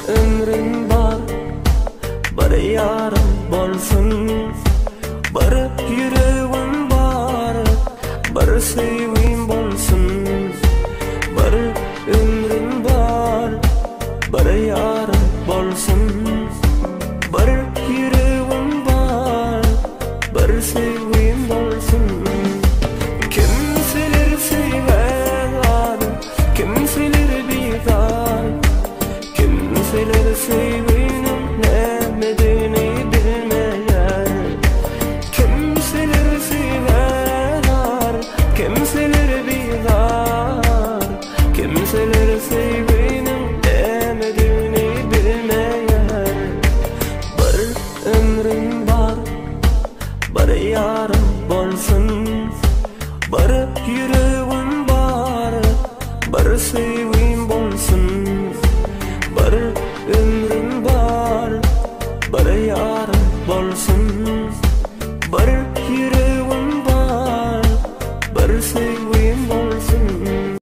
ömrüm bar, bir ýarym bolsun. Bir ýüregim bar, bir söýgim bolsun. Bir ömrüm bar, bir ýarym bolsun. Bir ýüregim bar, bir söýgim bolsun. Kimseler söýmez ar, kimseler bizar. Kimseler söýginiň nämedigini bilmeýär. Kimseler söýmez ar, kimseler bizar. Kimseler söýginiň nämedigini bilmeýär. Bir ömrüm bar, bir ýarym bolsun. Bir ýüregim bar, bir söýgim bolsun. Bir ömrüm.